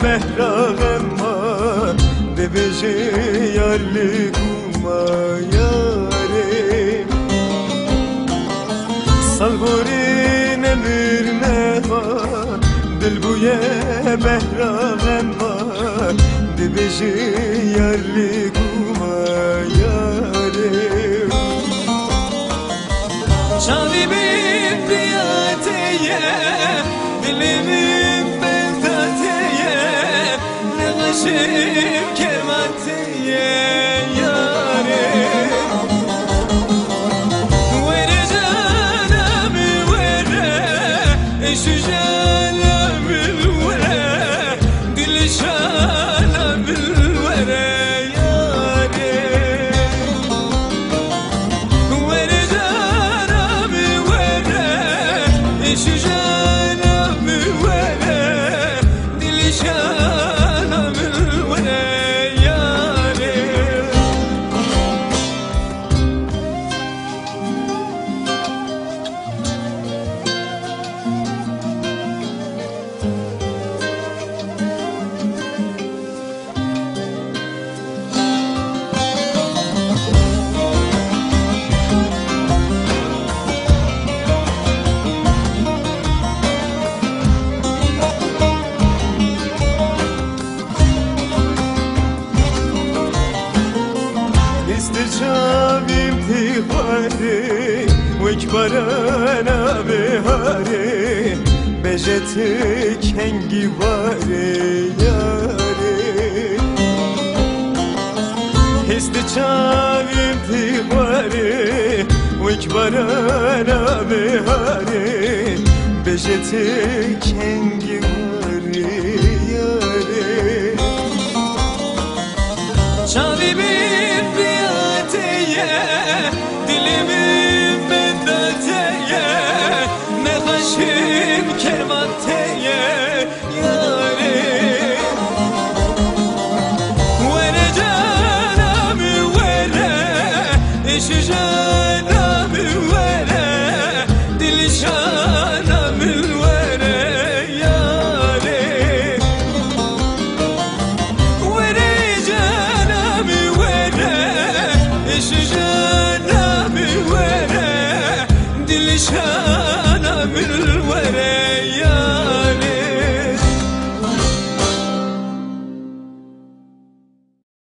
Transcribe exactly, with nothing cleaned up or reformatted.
Behra xema dibêje yar li ku ma yarê. Salborê nemir meha dil bûye behra xema dibêje yar li ku ma yarê. Çavê min riya te ye, dilê min benda te ye, nexweşim kerma te ye, yarê. Were cana min were, eşq û jana min were, dilşana min were, yarê. Were cana min were, eşq û jana min were, dilşana min were, yarê. Destê çavîm tê xwarê, wek barana biharê, bêje ti kengî warê, yarê. Hêstê çavîm tê xwarê, wek barana biharê, bêje ti kengî warê, yarê. Çavê min riya te ye, dilê min benda te ye, nexweşim kerma te ye, yarê. Were cana min were, eşq û jana min were, dilşana min were, yarê. Were cana min were, eşq û jana min were, dilşana